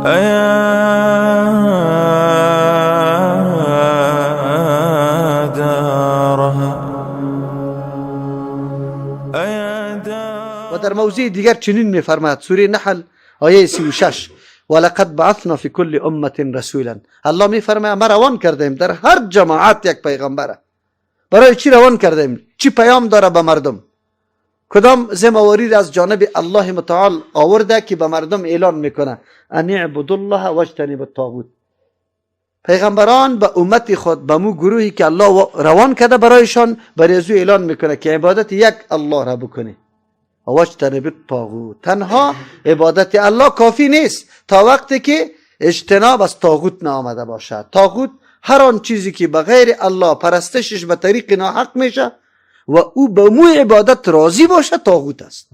أيا دارها أيا دار. و در موضع دیگر چنین میفرماید، سوره نحل آیه 36: ولقد بعثنا فی کل امة رسولا. الله میفرماید ما روان کردیم در هر جماعت یک پیغمبره. برای چی روان کردیم؟ چی پیام داره به مردم؟ کدام ذمه‌واری را از جانب الله متعال آورده که به مردم اعلان میکنه؟ ان اعبدوا الله واجتنبوا الطاغوت. پیغمبران به امت خود، به مو گروهی که الله روان کرده برایشان، برای از او اعلان میکنه که عبادت یک الله را بکنی، واجتنب الطاغوت. تنها عبادت الله کافی نیست تا وقتی که اجتناب از طاغوت نآمده باشد. طاغوت هر آن چیزی که به غیر الله پرستشش به طریق ناحق میشه و او به مو عبادت راضی باشه، طاغوت است.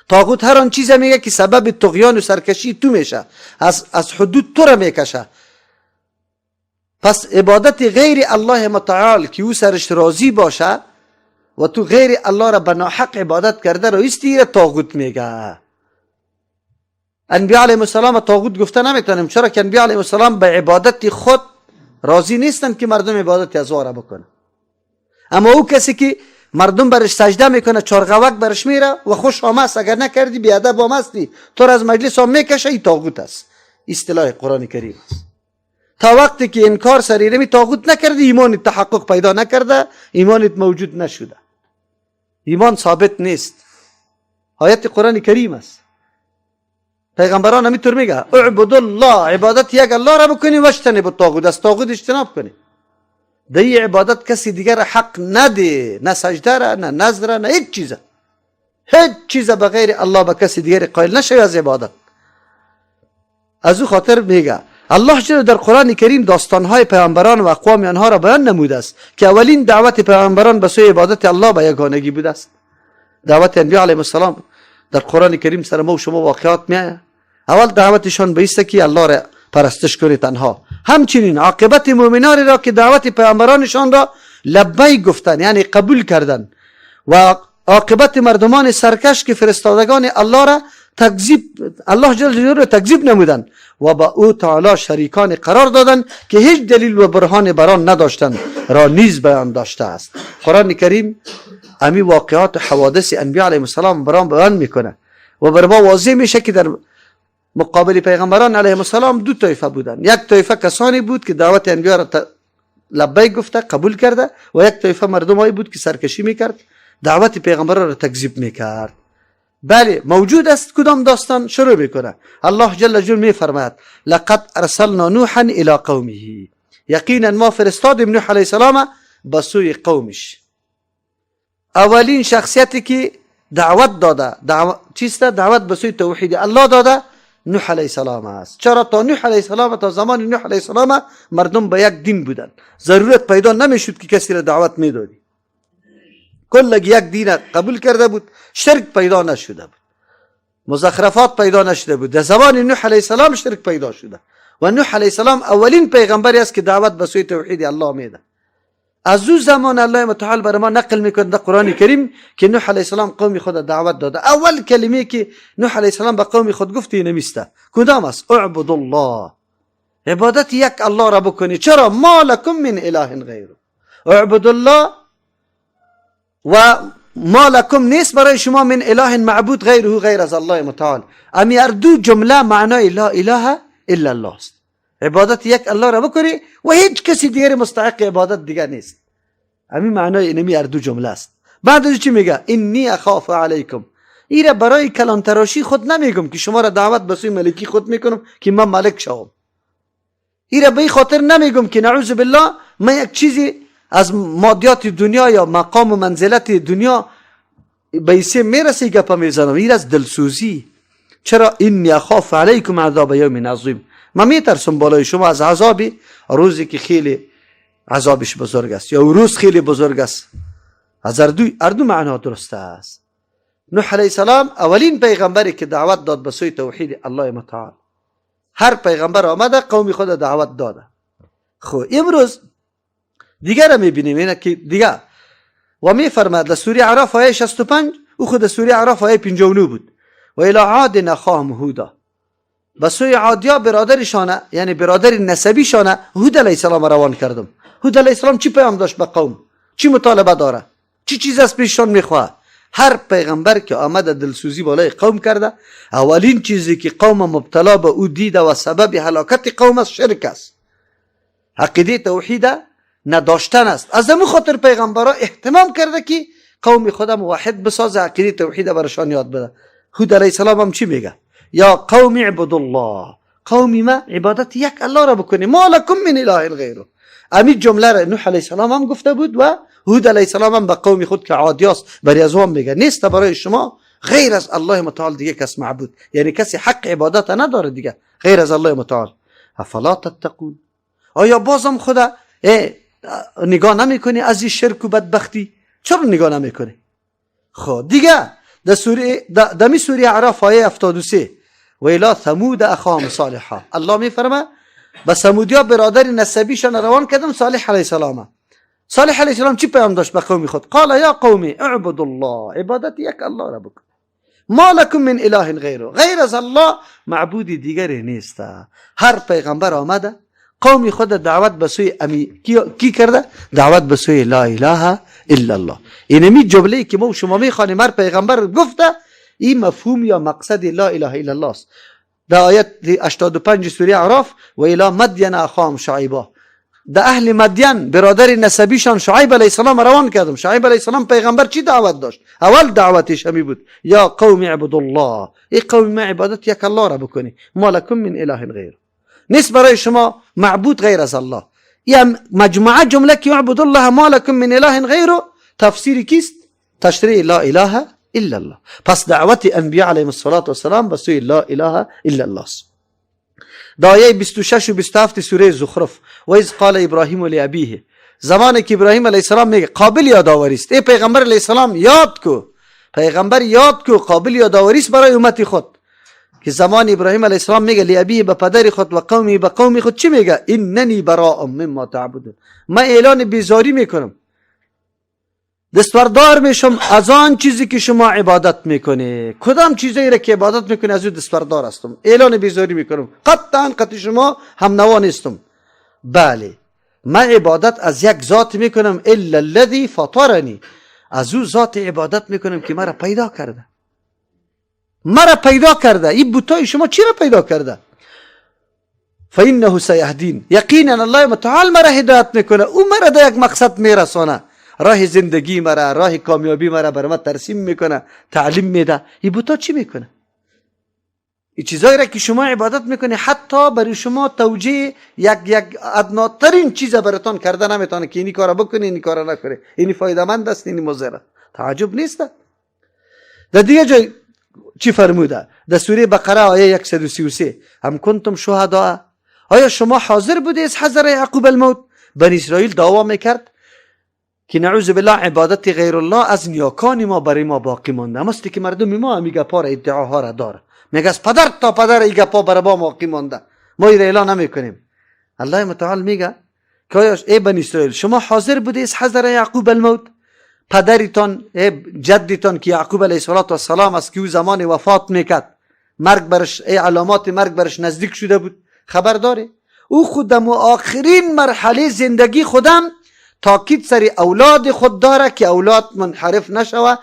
طاغوت هر آن چیز میگه که سبب طغیان و سرکشی تو میشه، از حدود تو را میکشه. پس عبادت غیر الله متعال که او سرش راضی باشه و تو غیر الله را به ناحق عبادت کرده رایستی، را طاغوت میگه. انبیاء علیهم السلام طاغوت گفته نمیتونیم، چرا که انبیاء علیهم السلام به عبادت خود راضی نیستند که مردم عبادت از را بکنه. اما او کسی که مردم برش سجده میکنه، چارغوک برش میره و خوش آمست، اگر نکردی بی ادب آمستی، تو را از مجلس هم میکشه، ای طاغوت است. اصطلاح قرآن کریم است. تا وقتی که انکار سریرمی طاغوت نکردی، ایمان تحقق پیدا نکرده، ایمانت موجود نشده، ایمان ثابت نیست. آیت قرآن کریم است. پیغمبران همینطور میگه: اعبدوا الله، عبادت یک الله را بکنی، واجتنبوا الطاغوت، از طاغوت اجتناب کنی. در این عبادت کسی دیگر حق نده، نه سجده را، نه نذر را، نه هیچ چیزه. هیچ چیز به غیر الله به کسی دیگر قائل نشوی از عبادت. از او خاطر میگه الله جل در قرآن کریم داستانهای پیامبران و اقوام آنها را بیان نموده است که اولین دعوت پیامبران به سوی عبادت الله به یگانگی بوده است. دعوت انبیاء علیهم السلام در قرآن کریم سر ما و شما واقعات میآید. اول دعوتشان به است که الله را پرستش کنید تنها. همچنین عاقبت مؤمنان را که دعوت پیامبرانشان را لبیک گفتن، یعنی قبول کردن، و عاقبت مردمان سرکش که فرستادگان الله را تکذیب، الله جل جلاله را تکذیب نمودند و با او تعالی شریکان قرار دادند که هیچ دلیل و برهان بر آن نداشتند را نیز بیان داشته است. قرآن کریم امی واقعات و حوادث انبیاء علیهم السلام بران بیان میکنه و بر ما واضح میشه که در مقابل پیغمبران علیهم السلام دو طایفه بودن. یک طایفه کسانی بود که دعوت انبیا را لبیک گفته قبول کرده و یک طایفه مردمایی بود که سرکشی میکرد، دعوت پیغمبران را تکذیب میکرد. بله، موجود است. کدام داستان شروع میکنه؟ الله جل جلاله میفرماید: لقد ارسلنا نوحا الی قومه. یقینا ما فرستادیم نوح علیه السلام به سوی قومش. اولین شخصیتی که دعوت داده، چیست؟ دعوت به سوی توحید الله داده، نوح علیه السلام است. چرا؟ تا نوح علیه السلام، تا زمان نوح علیه السلام مردم به یک دین بودند، ضرورت پیدا نمیشد که کسی را دعوت میدادی. کل یک دین قبول کرده بود، شرک پیدا نشده بود، مزخرفات پیدا نشده بود. در زمان نوح علیه السلام شرک پیدا شده و نوح علیه السلام اولین پیغمبری است که دعوت به سوی توحید الله میده. از او زمان الله متعال بر ما نقل میکنه در قرآن کریم که نوح علیه السلام قوم خود دعوت داده. اول کلمه که نوح علیه السلام به قوم خود گفت نمیسته کدام است؟ اعبدوا الله، عبادت یک الله را بکنی. چرا؟ ما لکم من اله غیره. اعبدوا الله و ما لکم نیست برای شما، من اله معبود، غیره، غیر از الله متعال. امی هر دو جمله معنای لا اله الا الله است. عبادت یک الله را بکنی و هیچ کسی دیگر مستحق عبادت دیگر نیست. همین معنای اینمی هر دو جمله است. بعد از چی میگه؟ انی اخاف علیکم. ایره برای کلان تراشی خود نمیگم که شما را دعوت به سوی ملکی خود میکنم که من ملک شوم. ایره به این خاطر نمیگم که نعوذ بالله من یک چیزی از مادیات دنیا یا مقام و منزلت دنیا به ایسه میرسه گپا میزنم. این از دلسوزی. چرا؟ انی اخاف علیکم عذاب یوم عظیم. من میترسم بالای شما از عذاب روزی که خیلی عذابش بزرگ است یا روز خیلی بزرگ است. از هر دو معنا درست است. نوح علیه السلام اولین پیغمبری که دعوت داد به سوی توحید الله متعال. هر پیغمبر آمده قوم خود دعوت داده. خب، امروز دیگر میبینیم اینه که دیگه و میفرماد در سوره اعراف آیه 65، او خود سوره اعراف آیه 59 بود: و الی عاد اخاهم هودا. به سوی عادیا برادرشانه، یعنی برادر نسبیشانه، هود علیه السلام روان کردم. هود علیه السلام چی پیام داشت به قوم؟ چی مطالبه داره؟ چی چیز از پیششان میخواه؟ هر پیغمبر که آمده دلسوزی بالای قوم کرده، اولین چیزی که قوم مبتلا به او دیده و سبب هلاکت قوم است شرک است، عقیده توحید نداشتن است. از همون خاطر پیغمبرا اهتمام کرده که قوم خود موحد بسازه، عقیده توحید برشان یاد بده. هود علیه السلام هم چی میگه؟ یا قوم اعبدوا الله، قومی ما عبادت یک الله را بکنی، ما لکم من اله غیره. امی جمله را نوح علیه السلام هم گفته بود و هود علیه السلام هم به قوم خود که عادیاست برای از هم میگه نیست برای شما غیر از الله متعال دیگه کس معبود، یعنی کسی حق عبادت نداره دیگه غیر از الله متعال. افلا تتقون، آیا بازم خدا نگاه نمیکنی از این شرک و بدبختی؟ چرا نگاه نمیکنی؟ خب دیگه در سوره دمی سوره اعراف آیه 73 و الی ثمود اخاهم صالحا، الله میفرما به ثمودیا برادر نسبیشان روان کردم صالح علیه السلام. صالح علیه السلام چی پیام داشت به قوم خود؟ قال یا قوم اعبدوا الله، عبادت یک الله را بکن، ما لکم من اله غیره، غیر از الله معبود دیگری نیست. هر پیغمبر آمده قوم خود دعوت به سوی امی کی کرده؟ دعوت به سوی لا اله الا الله. اینمی جمله که ما شما میخوانیم هر پیغمبر گفته، این مفهوم یا مقصد لا اله الا الله است. در آیت 85 سوره اعراف و الی مدین اخاهم شعیبا، در اهل مدین برادر نسبیشان شعیب علیه السلام روان کردم. شعیب علیه السلام پیغمبر چی دعوت داشت؟ اول دعوتش همی بود یا قوم اعبدوا الله، ای قوم ما عبادت یک الله را بکنی، ما لکم من اله غیره، نیست برای شما معبود غیر از الله. یا مجموعه جمله که اعبدوا الله ما لکم من اله غیره تفسیر کیست؟ تشریع لا اله الا الله. پس دعوت انبیاء علیهم الصلاة والسلام به سوی لا اله الا الله است. در آیه 26 و 27 سوره زخرف و اذ قال ابراهیم لابیه، زمانی که ابراهیم علیه السلام میگه قابل یادآوری است، ای پیغمبر علیه السلام یاد کو، پیغمبر یاد کو، قابل یادآوری است برای امت خود که زمان ابراهیم علیه السلام میگه لابیه به پدر خود و قومی به قوم خود چی میگه؟ اننی براء مما تعبدون، من اعلان بیزاری میکنم، دستبردار میشم از آن چیزی که شما عبادت میکنی. کدام چیزی را که عبادت میکنی از او دستبردار هستم، اعلان بیزاری میکنم، قطعا قطعی شما هم نوا نیستم. بله من عبادت از یک ذات میکنم، الا الذی فطرنی، از او ذات عبادت میکنم که مرا پیدا کرده، مرا پیدا کرده. این بتای شما چی را پیدا کرده؟ فانه سیهدین، یقینا الله متعال مرا هدایت میکنه، او مرا در یک مقصد میرسانه، راه زندگی مرا، راه کامیابی مرا بر ما ترسیم میکنه، تعلیم میده. این بوتا چی میکنه؟ این چیزایی را که شما عبادت میکنی حتی برای شما توجیه یک ادناترین چیز براتان کرده نمیتونه که اینی کارا بکنی، اینی کارا نکنی، اینی فایده مند است، اینی مضر. تعجب نیست؟ در دیگه جای چی فرموده؟ در سوره بقره آیه 133 ام کنتم شهداء، آیا شما حاضر بودی اذ حضر یعقوب الموت؟ بنی اسرائیل دعوا میکرد که نعوذ بالله عبادت غیر الله از نیاکان ما برای ما باقی مانده. اما که مردم ما همی گپا را ادعاها را داره، میگه از پدر تا پدر ای گپا برای ما باقی مانده، ما این اعلان نمیکنیم. الله متعال میگه که آیا ای بنی اسرائیل شما حاضر بودی اذ حضر یعقوب الموت، پدریتان ای جدیتان که یعقوب علیه السلام است که او زمان وفات میکرد، مرگ برش ای علامات مرگ برش نزدیک شده بود، خبر داره؟ او خودم و آخرین مرحله زندگی خودم تاکید سر اولاد خود داره که اولاد منحرف نشوه،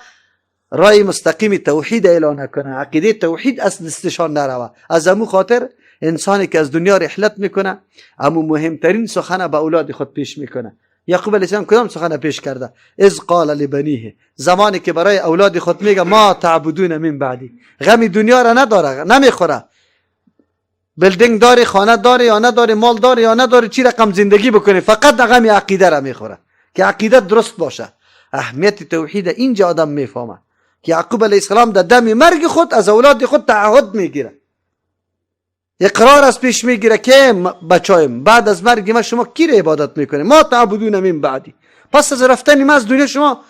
رای مستقیم توحید اعلان کنه، عقیده توحید از دستشان نروه. از امو خاطر انسانی که از دنیا رحلت میکنه امو مهمترین سخن به اولاد خود پیش میکنه. یعقوب علیه السلام کدام سخن پیش کرده؟ اذ قال لبنیه، زمانی که برای اولاد خود میگه ما تعبدون من بعدی، غم دنیا را نداره، نمیخوره، building داری، خانه داری یا نداری، مال داری یا نداری، چی رقم زندگی بکنی، فقط غم عقیده را میخوره که عقیده درست باشه. اهمیت توحید اینجا آدم میفهمه که یعقوب علیه السلام در دم مرگ خود از اولاد خود تعهد میگیره، اقرار از پیش میگیره که بچایم بعد از مرگ ما شما کی را عبادت میکنه؟ ما تعبدون من بعدی، پس از رفتن ما از دنیا شما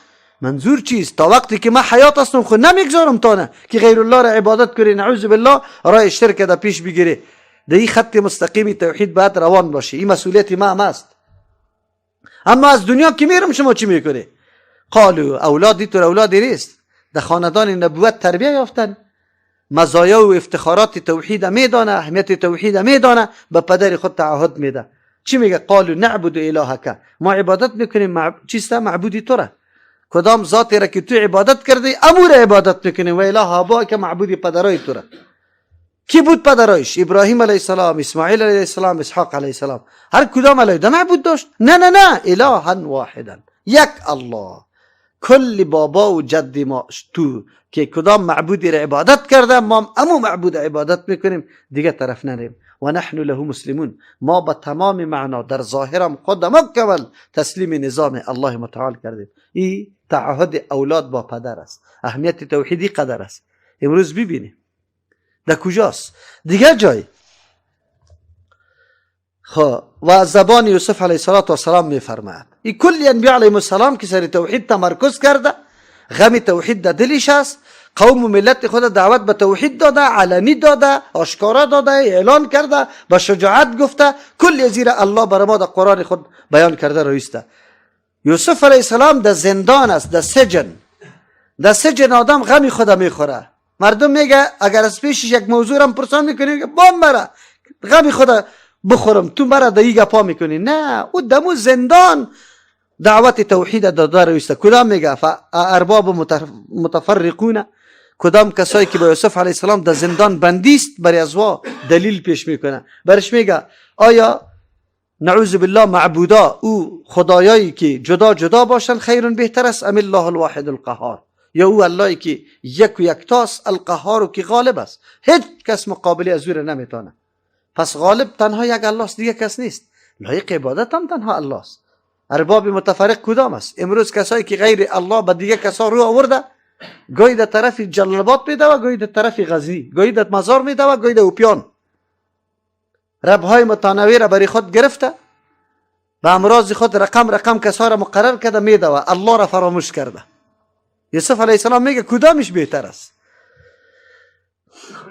منظور چیست؟ تا وقتی که من حیات هستم خود نمیگذارم تا نه که غیر الله را عبادت کنی، نعوذ بالله راه شرک در پیش بگیری. در این خط مستقیم توحید باید روان باشی، این مسئولیت ما هم است. اما از دنیا که میرم شما چی میکنی؟ قالوا اولادی تو اولادی نیست، در خاندان نبوت تربیه یافتن. مزایا و افتخارات توحید میدانه، اهمیت توحید میدانه، به پدر خود تعهد میده. چی میگه؟ قالوا نعبد الهک، ما عبادت میکنیم چیست؟ معبودی تو را. کدام ذاتی را که تو عبادت کردی امور عبادت میکنیم، و اله آبا که معبودی پدرای تو را. کی بود پدرایش؟ ابراهیم علیه السلام، اسماعیل علیه السلام، اسحاق علیه السلام. هر کدام علیه معبود داشت؟ نه نه نه، الها واحدا، یک الله. کل بابا و جد ما تو که کدام معبودی را عبادت کرده، ما امو معبود عبادت میکنیم، دیگه طرف نریم. و نحن له مسلمون، ما به تمام معنا در ظاهرم خود مکمل تسلیم نظام الله متعال کردیم. این تعهد اولاد با پدر است. اهمیت توحیدی قدر است. امروز ببینیم در کجاست؟ دیگه جای خب و زبان یوسف علیه السلام میفرماید این کل انبیاء علیهم السلام که سر توحید تمرکز کرده، غم توحید در دلش است، قوم و ملت خود دعوت به توحید داده، علنی داده، آشکارا داده، اعلان کرده، با شجاعت گفته، کل زیر الله بر ما در قرآن خود بیان کرده رویسته. یوسف علیه السلام در زندان است، در سجن. در سجن آدم غم خود میخوره. مردم میگه اگر از پیشش یک موضوع هم پرسان میکنی، میگه بام مرا غم خود بخورم، تو مرا در گپا میکنی. نه، او دمو زندان دعوت توحید داده رویسته. کدام میگه ارباب متفرقون، کدام کسایی که با یوسف علیه السلام در زندان بندی است، برای ازوا دلیل پیش میکنه، برش میگه آیا نعوذ بالله معبودا، او خدایایی که جدا جدا باشن، خیر بهتر است، ام الله الواحد القهار، یا او اللهی که یک و یکتاست، القهار که غالب است، هیچ کس مقابله از او را نمیتونه. پس غالب تنها یک الله است، دیگه کس نیست. لایق عبادت هم تنها الله است. ارباب متفرق کدام است؟ امروز کسایی که غیر الله به دیگه کسا رو آورده، گاهی در طرف جلال آباد میده و گاهی در طرف غزنی، گاهی در مزار میده و گاهی در اوپیان، ربهای متنوع را برای خود گرفته و امراض خود رقم رقم کسا را مقرر کرده میده و الله را فراموش کرده. یوسف علیه السلام میگه کدامش بهتر است؟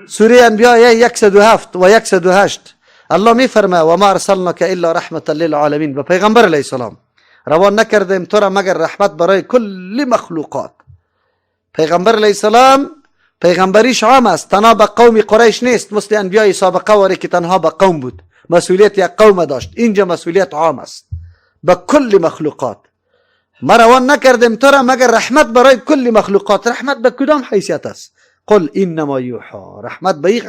سوره انبیاء 107 و 108 الله میفرمه و ما ارسلناک الا رحمتا للعالمین. به پیغمبر علیه السلام روان نکردیم تو را مگر رحمت برای کل مخلوقات. پیغمبر علیه السلام پیغمبریش عام است، تنها به قوم قریش نیست، مثل انبیای سابقه واری که تنها به قوم بود، مسئولیت یک قوم داشت. اینجا مسئولیت عام است به کل مخلوقات. ما روان نکردیم تو را مگر رحمت برای کل مخلوقات. رحمت به کدام حیثیت است؟ قل انما یوحا. رحمت به این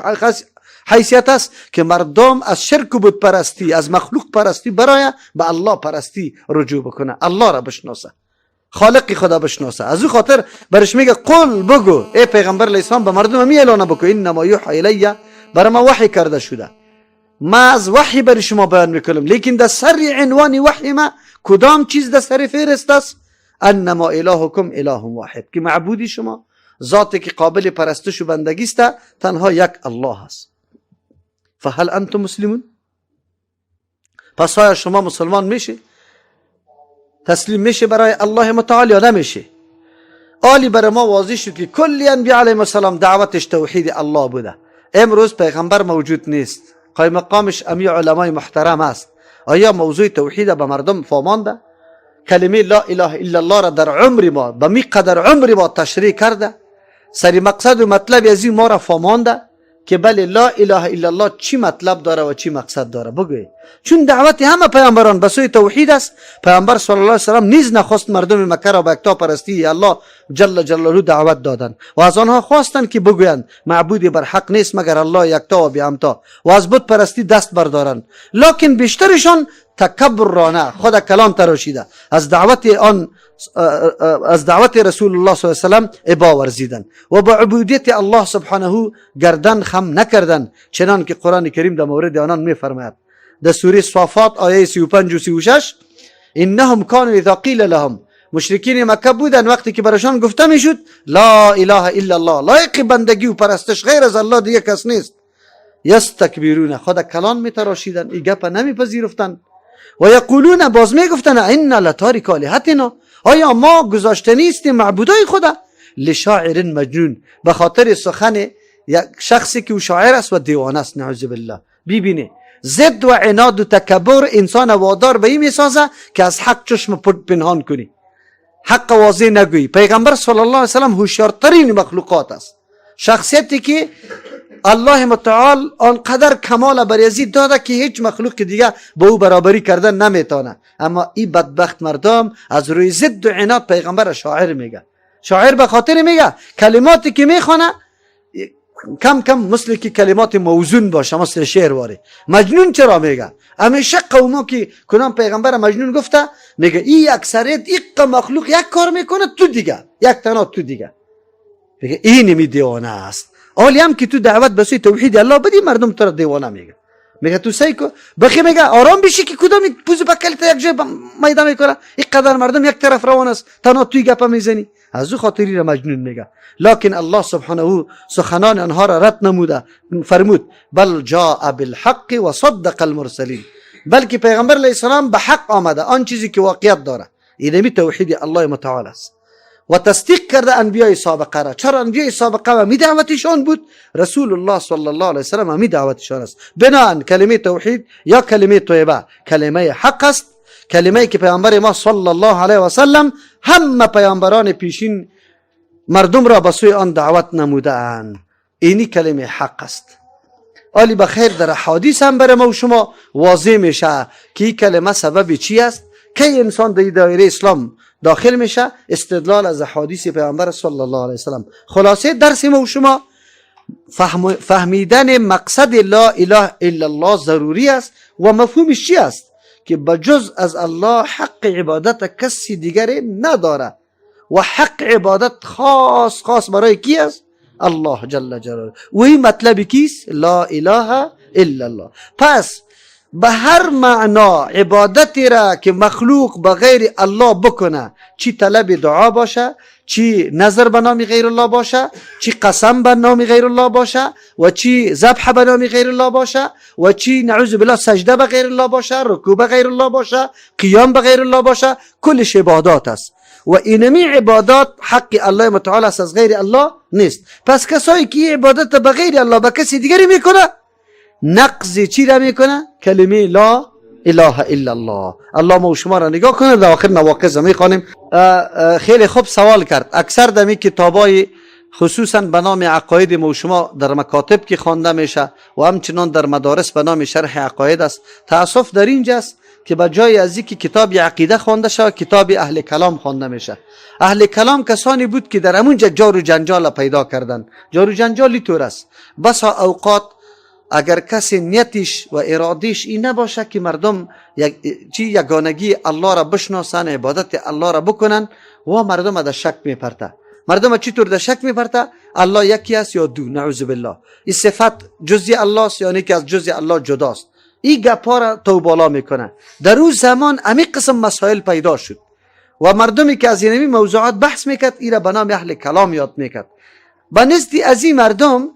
حیثیت است که مردم از شرک و بت پرستی، از مخلوق پرستی برای به الله پرستی رجوع بکنه، الله را بشناسه، خالق خدا بشناسه. از او خاطر برش میگه قل، بگو ای پیغمبر علیه السلام، به مردم می اعلان بکو، انما یوحا الی، برای ما وحی کرده شده، ما از وحی برای شما بیان میکنم، لیکن در سر عنوان وحی ما کدام چیز در سر فهرست است؟ انما الهکم اله واحد، که معبودی شما، ذاتی که قابل پرستش و بندگی است، تنها یک الله است. فهل انتم مسلمون؟ پس آیا شما مسلمان میشی؟ تسلیم میشه برای الله متعال یا نمیشه؟ آلی برای ما واضح شد که کل انبیاء علیهم السلام دعوتش توحید الله بوده. امروز پیغمبر موجود نیست، قایم مقامش امی علمای محترم است. آیا موضوع توحید به مردم فامانده؟ کلمه لا اله الا الله را در عمر ما به می قدر عمر ما تشریح کرده؟ سری مقصد و مطلب از این ما را فامانده که بله لا اله الا الله چی مطلب داره و چی مقصد داره؟ بگوی. چون دعوت همه پیامبران به سوی توحید است، پیامبر صلی الله علیه و سلم نیز نخواست مردم مکه را به یکتا پرستی الله جل جلاله دعوت دادند و از آنها خواستند که بگویند معبودی بر حق نیست مگر الله یکتا و بی همتا و از بت پرستی دست بردارند. لکن بیشترشان تکبر رانه خود کلان تراشیده از دعوت آن، از دعوت رسول الله صلی الله علیه و سلم ابا ورزیدند و با عبودیت الله سبحانه گردن خم نکردند، چنان که قرآن کریم در مورد آنان میفرماید در سوره صافات آیه 35 و 36: انهم كانوا اذا قیل لهم، مشرکین مکه بودن، وقتی که برایشان گفته میشد لا اله الا الله، لایق بندگی و پرستش غیر از الله دیگه کس نیست، یستکبرون، خود کلان میتراشیدن، ای گپ نمیپذیرفتن، و یقولون، باز میگفتن، انا لتارکو آلهتنا، آیا ما گذاشته نیستیم معبودای خدا، لشاعر مجنون، به خاطر سخن یک شخصی که او شاعر است و دیوانه است، نعوذ بالله. ببینه ضد و عناد و تکبر انسان وادار به این میسازه که از حق چشم پنهان کنی، حق واضح نگویی. پیغمبر صلی الله علیه وسلم هوشیارترین مخلوقات است. شخصیتی که الله متعال آنقدر کمال بر یزید داده که هیچ مخلوق دیگه با او برابری کردن نمیتونه. اما این بدبخت مردم از روی ضد و عناد پیغمبر شاعر میگه. شاعر به خاطر میگه کلماتی که میخوانه کم کم مثل که کلمات موزون باشه، مثل شعر واره. مجنون چرا میگه؟ همیشه قوما که کنان پیغمبر مجنون گفته، میگه این اکثریت ایق مخلوق یک کار میکنه، تو دیگه یک تنها تو دیگه. میگه این می دیوانه است. حالی هم که تو دعوت به سوی توحید الله بدی، مردم تو را دیوانه میگه. میگه تو سعی کو بخی، میگه آرام بشی که کدام پوز بکلت یک جای میده میکنه. اینقدر مردم یک طرف روان است، تنها توی گپ میزنی. از او خاطری را مجنون میگه. لکن الله سبحانه سخنان آنها را رد نموده، فرمود بل جاء بالحق و صدق المرسلین، بلکه پیغمبر علیه السلام به حق آمده، آن چیزی که واقعیت داره، اینمی توحید الله متعال است و تصدیق کرده انبیای سابقه را. چرا انبیای سابقه و می دعوتشان بود، رسول الله صلی الله علیه وسلم می دعوتشان است. بناءً کلمه توحید یا کلمه طیبه کلمه حق است، کلمه که پیامبر ما صلی الله علیه و سلم همه پیامبران پیشین مردم را به سوی آن دعوت نموده اند. اینی کلمه حق است. آلی بخیر در حدیث هم برای ما و شما واضح میشه که این کلمه سبب چی است، کی انسان در دایره اسلام داخل میشه. استدلال از حدیث پیامبر صلی الله علیه وسلم. خلاصه درس ما و شما فهمیدن مقصد لا اله الا الله ضروری است و مفهومش چی است؟ که بجز از الله حق عبادت کسی دیگری نداره و حق عبادت خاص خاص برای کی است؟ الله جل جلاله. و این مطلب کیست؟ لا اله الا الله. پس به هر معنا عبادتی را که مخلوق به غیر الله بکنه، چی طلب دعا باشه، چی نظر به نام غیر الله باشه، چی قسم به نام غیر الله باشه و چی ذبح به نام غیر الله باشه و چی نعوذ بالله سجده به غیر الله باشه، رکوع به غیر الله باشه، قیام به غیر الله باشه، کلش عبادات است و اینمی عبادات حق الله متعال است، از غیر الله نیست. پس کسایی که عبادت به غیر الله به کسی دیگری میکنه، نقض چی را میکنه؟ کلمه لا اله الا الله. الله ما و شما را نگاه کنه. در آخر نواقض میخوانیم. خیلی خوب سوال کرد. اکثر دمی کتابای خصوصا به نام عقاید ما و شما در مکاتب که خوانده میشه و همچنان در مدارس به نام شرح عقاید است. تاسف در اینجاست که به جای از اینکه کتاب عقیده خوانده شود، کتاب اهل کلام خوانده میشه. اهل کلام کسانی بود که در همونجا جار و جنجال پیدا کردن. جار و جنجالی طور است، بسا اوقات اگر کسی نیتش و ارادیش این نباشه که مردم یک چی یگانگی الله را بشناسن، عبادت الله را بکنن، و مردم در شک میپرته. مردم چطور در شک میپرته؟ الله یکی است یا دو؟ نعوذ بالله. این صفت جزی الله است یا که از جزی الله جداست؟ این گپا را تو بالا میکنه. در او زمان امی قسم مسائل پیدا شد و مردمی که از این موضوعات بحث میکرد، ای را به نام اهل کلام یاد میکرد. به نزد از این مردم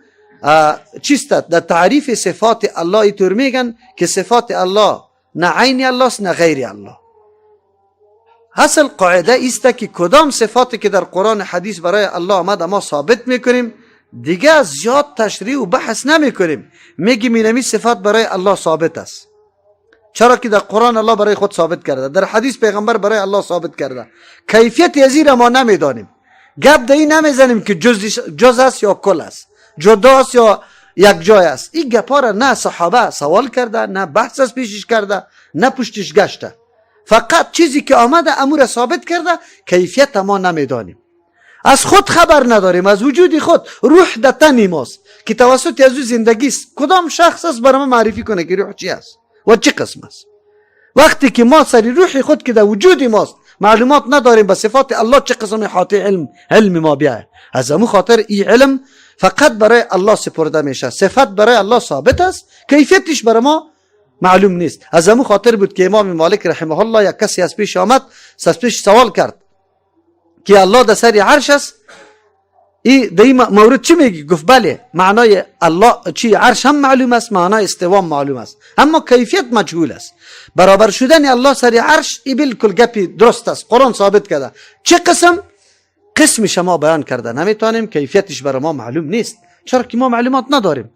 چیست؟ در تعریف صفات الله اینطور میگن که صفات الله نه عین الله است نه غیر الله. اصل قاعده است که کدام صفاتی که در قرآن حدیث برای الله آمد ما ثابت میکنیم، دیگه زیاد تشریح و بحث نمیکنیم، میگیم اینمی صفات برای الله ثابت است. چرا که در قرآن الله برای خود ثابت کرده، در حدیث پیغمبر برای الله ثابت کرده. کیفیت از را ما نمیدانیم، گپ در این نمیزنیم که جز است یا کل است، جداست یا یک جای است. این گپا را نه صحابه سوال کرده، نه بحث از پیشش کرده، نه پشتش گشته. فقط چیزی که آمده امور ثابت کرده، کیفیت ما نمیدانیم، از خود خبر نداریم، از وجود خود. روح در تن ماست که توسط از او زندگی است. کدام شخص است برای ما معرفی کنه که روح چی است و چه قسم است؟ وقتی که ما سری روح خود که در وجود ماست معلومات نداریم، به صفات الله چه قسم احاطه علم ما بیاید؟ از امو خاطر این علم فقط برای الله سپرده میشه. صفت برای الله ثابت است، کیفیتش برای ما معلوم نیست. از امو خاطر بود که امام مالک رحمه الله یک کسی از پیش آمد، از پیش سوال کرد که الله در سر عرش است، ای در این مورد چی میگی؟ گفت بله، معنای الله چی عرش هم معلوم است، معنای استوا معلوم است، اما کیفیت مجهول است. برابر شدن الله سر عرش ای بالکل گپی درست است، قرآن ثابت کرده. چه قسم؟ قسم شما بیان کرده نمیتونیم، کیفیتش برای ما معلوم نیست، چرا که ما معلومات نداریم.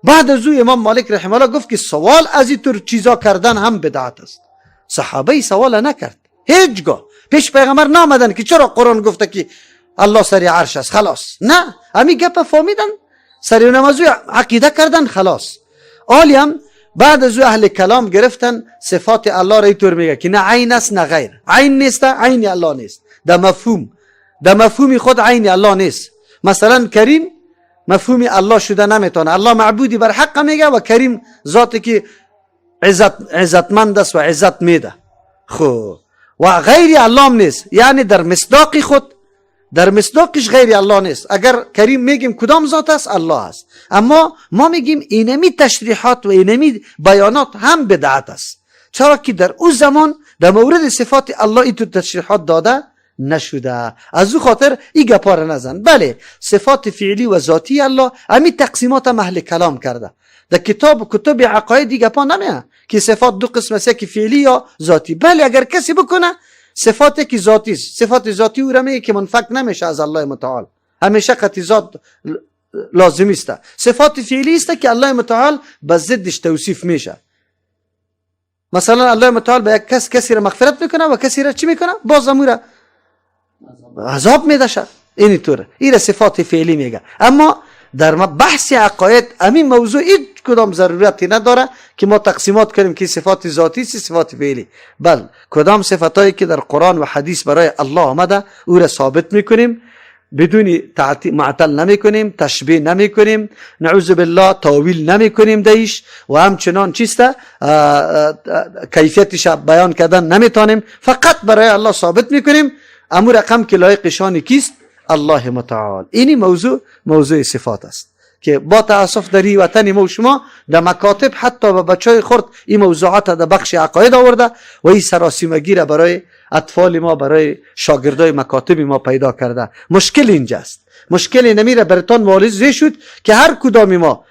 بعد از او امام مالک رحمه الله گفت که سوال از این طور چیزا کردن هم بدعت است. صحابه سوال نکرد، هیچگاه پیش پیغمبر نامدن که چرا قرآن گفته که الله سری عرش است، خلاص. نه، امی گپ فهمیدن، سری نمازو عقیده کردن، خلاص. آلی بعد از اهل کلام گرفتن صفات الله را اینطور میگه که نه عین است نه غیر. عین نیست، عین الله نیست. در مفهوم، در مفهوم خود عین الله نیست. مثلا کریم مفهوم الله شده نمیتونه. الله معبودی بر حق میگه و کریم ذاتی که عزتمند است و عزت میده. خب و غیر الله نیست، یعنی در مصداق خود، در مصداقش غیر الله نیست. اگر کریم میگیم کدام ذات است؟ الله است. اما ما میگیم اینمی تشریحات و اینمی بیانات هم بدعت است، چرا که در او زمان در مورد صفات الله این تشریحات داده نشده. از او خاطر این گپا را نزن. بله، صفات فعلی و ذاتی الله امی تقسیمات هم اهل کلام کرده. در کتاب کتب عقاید این گپا نمیه که صفات دو قسم است، یکی فعلی یا ذاتی. بله، اگر کسی بکنه صفات که ذاتی است، صفات ذاتی او را میگه که منفک نمیشه از الله متعال، همیشه قطعی ذات لازمی است. صفات فعلی است که الله متعال به ضدش توصیف میشه. مثلا الله متعال به یک کس کسی را مغفرت میکنه و کسی را چی میکنه؟ باز امو را عذاب میده. اینی طور این صفات فعلی میگه. اما در بحث عقاید همین موضوع هیچ کدام ضرورتی نداره که ما تقسیمات کنیم که صفات ذاتی است، صفات فعلی. بل کدام صفاتایی که در قرآن و حدیث برای الله آمده او را ثابت میکنیم، بدون معطل نمیکنیم، تشبیه نمیکنیم، نعوذ بالله تاویل نمیکنیم دیش، و همچنان چیست کیفیتش بیان کردن نمیتونیم، فقط برای الله ثابت میکنیم امو رقم که لایق شان کیست؟ الله متعال. اینی موضوع موضوع صفات است که با تاسف در این وطن ما و شما در مکاتب حتی به بچای خرد این موضوعات در بخش عقاید آورده و این سراسیمگی را برای اطفال ما، برای شاگردای مکاتب ما پیدا کرده. مشکل اینجاست. مشکل نمیره براتان واضح شد که هر کدام ما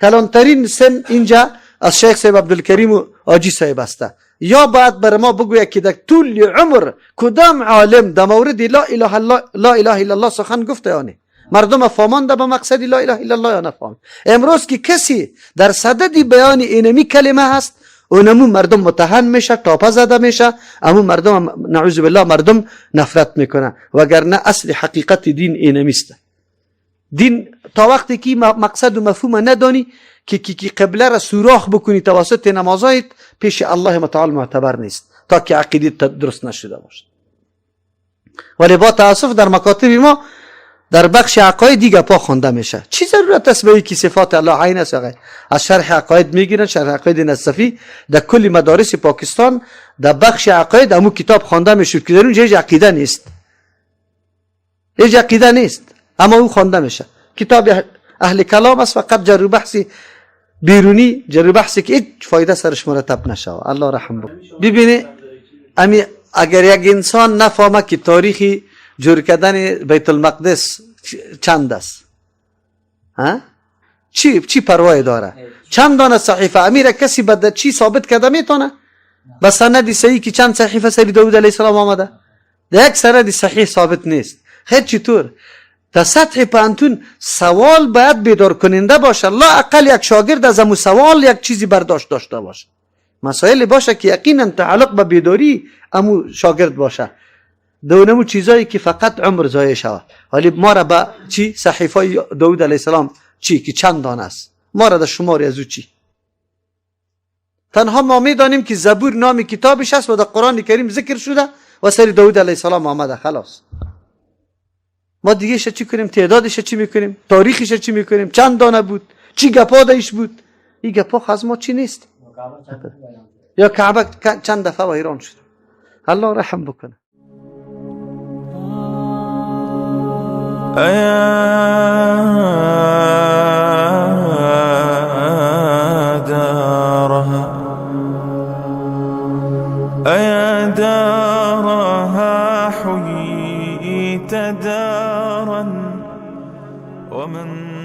کلانترین سن اینجا از شیخ صاحب عبدالکریم و حاجی صاحب است، یا باید بر ما بگوید که در طول عمر کدام عالم در مورد لا اله الا لا اله الا الله سخن گفته یا نه؟ مردم فهمانده به مقصد لا اله الا الله یا نفهم؟ امروز که کسی در صدد بیان اینمی کلمه هست، اونمو مردم متهم میشه، تاپه زده میشه، امو مردم نعوذ بالله مردم نفرت میکنه. وگرنه اصل حقیقت دین اینمیست. دین تا وقتی که مقصد و مفهوم ندانی که قبله را سوراخ بکنی توسط نمازایت، پیش الله متعال معتبر نیست تا که عقیده درست نشده باشه. ولی با تاسف در مکاتب ما در بخش عقاید دیگه پا خوانده میشه. چی ضرورت است به که صفات الله عین است؟ از شرح عقاید میگیرن، شرح عقاید نسفی در کل مدارس پاکستان در بخش عقاید امو کتاب خوانده میشد که در اونجا هیچ عقیده نیست، هیچ عقیده نیست، اما او خوانده میشه. کتاب اهل کلام است، فقط جر بحث بیرونی، جر بحثی که هیچ فایده سرش مرتب نشوه. الله رحم بکن. ببینی امی اگر یک انسان نفهمه که تاریخی جور کردن بیت المقدس چند است، ها، چی پروای داره؟ چند دانه صحیفه امیر کسی به چی ثابت کرده میتونه؟ به سند صحیح که چند صحیفه سری داود علیه السلام آمده؟ در یک سند صحیح ثابت نیست. خیر چطور در سطح پانتون سوال باید بیدار کننده باشه، لا اقل یک شاگرد از امو سوال یک چیزی برداشت داشته باشه، مسائل باشه که یقینا تعلق به بیداری امو شاگرد باشه، دونمو چیزایی که فقط عمر ضایع شود. ولی ما را به چی صحیفه داود علیه السلام چی که چند دانه است، ما را در شماری از او چی؟ تنها ما میدانیم که زبور نام کتابش است و در قرآن کریم ذکر شده و سر داود علیه السلام آمده. خلاص ما دیگه چی کنیم؟ تعدادش چی میکنیم؟ تاریخش چی میکنیم؟ چند دانه بود؟ چی گپا دیش بود؟ این گپا از ما چی نیست؟ یا کعبه چند دفعه ویران شد؟ الله رحم بکنه. أيا دارها أيا دارها حييت دارا ومن